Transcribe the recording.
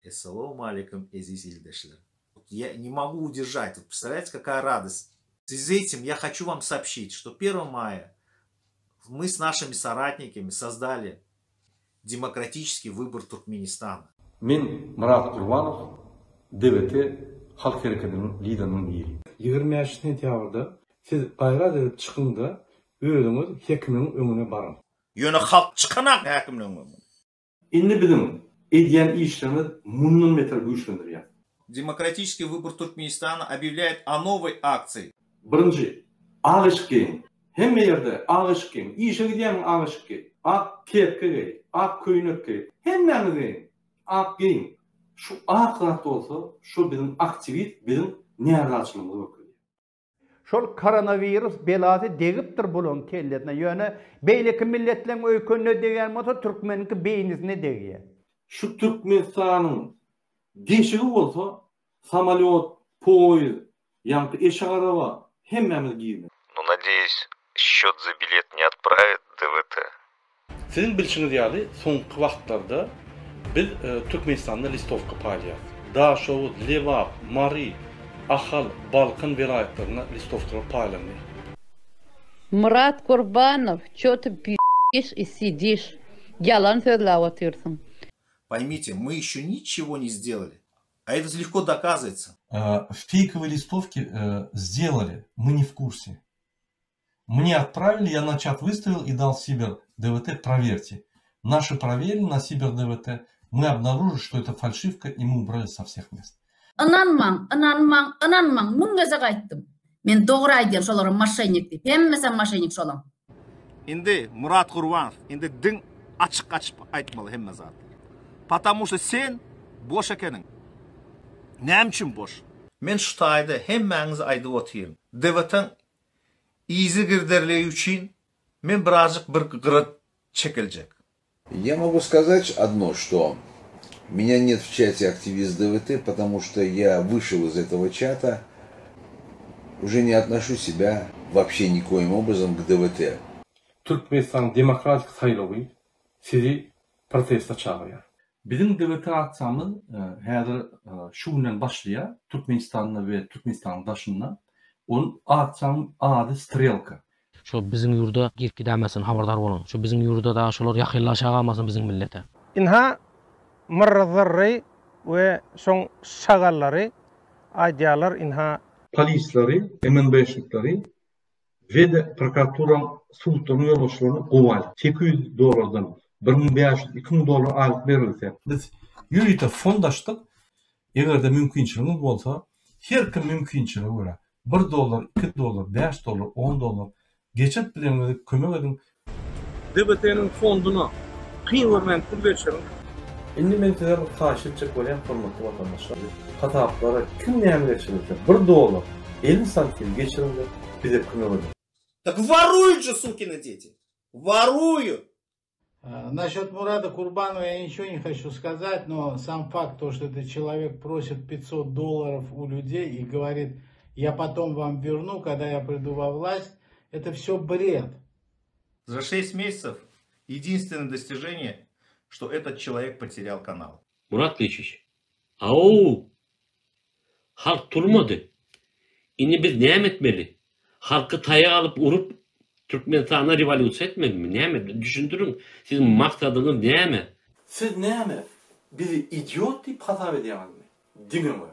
Essalawmaleýkum eziz ildeşler. Я не могу удержать. Вот представляете, какая радость. В связи с этим я хочу вам сообщить, что 1 мая мы с нашими соратниками создали демократический выбор Туркменистана. Men Myrat Gurbanow, DWT Halk hereketiniň lideriniň biri. 25 sentýabrda siz gaýrat edip çykyň-da, özüňiz hekimiň öňüne baryň. Ýöne halk çykanak häkimligiň öňüne. Indi biziň edýän işlerimiz mundan beter güýçlendirýär. Demokratiçeskiý wybor Türkmenistana obýawlýaet o nowoý aksiýi. Birinji, ak eşik geýiň. Hemme ýerde ak eşik geýiň. Işe gidýäňmi ak eşik geý. Ak kepka geý, ak köýnek geý. Hemmäňiz geýiň. Ak geýiň. Şu ak zat bolsa, şo biziň aktiwist, biziň närazyçylygymyzy görkezýär. Şol koronawirus belasy degipdir bulaň kellesine ýöne beýleki milletleň öýkenine degýän bolsa türkmeniňki beýnisine degýär. Şu Türkmenistanyň deşigi bolsa samolýot, poýez, ýaňky eşek araba hemmämiz girmeli. Nu nadeyus sçet za bilet ne otpravit DWT. Siziň bilşiňiz ýaly, soňky wagtlarda biz Türkmenistanda listowka paýlaýarys. Daşoguz, Lebap, Mary, Ahal, Balkan welaýatlarynda listowkalar paýlandy. Myrat Gurbanow ço ty p***iş i sidiş ýalan sözläp otyrsyň. Pojmite, my еще niçego ne sdelali. A eto lehko dokazywaýtsa. Feýkowyý listowki sdelali, my ne w kurse. Мне отправили, я на чат выставил и дал Сибер ДВТ, проверьте. Наши проверили на Сибер ДВТ, мы обнаружили, что это фальшивка, и мы убрали со всех мест. Ynanmaň, ynanmaň, ynanmaň, müň gezek aýtdym. Men dogry aýdýan şolara moşennik diýip. Hemmesem moşennik şolaň. Indi Murat Gurbanow indi diň açyk açyp aýtmaly hemme zat. Patamu şo sen boş ekeniň. Näme üçin boş? Men şu taýda hemmäňize aýdyp otyryn. DWT-ň yzygiderligi üçin men birazjyk bir gyra çekiljek. Я могу сказать одно, что меня нет в чате активист ДВТ, потому что я вышел из этого чата, уже не отношу себя вообще никоим образом к ДВТ. Türkmenistanyň demokratik saýlawy sizi proteste çagyrýar. Biziň DWT aksiýamyz häzir şu günden başlaýar Türkmenistanda we Türkmenistanyň daşynda. Ol aksiýanyň ady Strelka. Şo biziň ýurda girip gidämesin habardar boluň. Şo biziň ýurda dagy şolar ýakynlaşagalmasyn biziň millete. Ynha, Myrry Zyrry we şoň şagallary aýdýarlar, ynha. Polisleri, MNB-şnikleri we-de prokuraturaň, sudlaryň ýolbaşçylaryna gowy aýlyk, 800 dollardan 1500, 2000 dollar aýlyk berilse. Biz ýörite fond açdyk. Eger-de mümkinçiligiňiz bolsa, her kim mümkinçilige görä, bir dollar, iki dollar, bäş dollar, on dollar geçirip bileniňizi kömek ediň. DBT-niň fonduna kyn görmän pul geçiriň. Indi men size bir haýyş etjek bolýan hormatly watandaşlar. Hasaplara kim näme geçirilse bir dollar, 50 santim geçiriňde bize kömek ediň. Tak woruют же sukины deti! Woruют! Насчет Мурада Курбанова я ничего не хочу сказать, но сам факт, то, что этот человек просит 500 долларов у людей и говорит, я потом вам верну, когда я приду во власть, это все бред. За 6 месяцев единственное достижение, что этот человек потерял канал. Murat Geçiş. Au! Halk turmady. Indi biz näme etmeli? Halky taýak alyp urup Türkmenistanda rewolýusiýa etmelimi? Näme? Düşündiriň. Siziň maksadyňyz näme? Siz näme, bizi idiot diýip hasap edýäňizmi? Diňe we.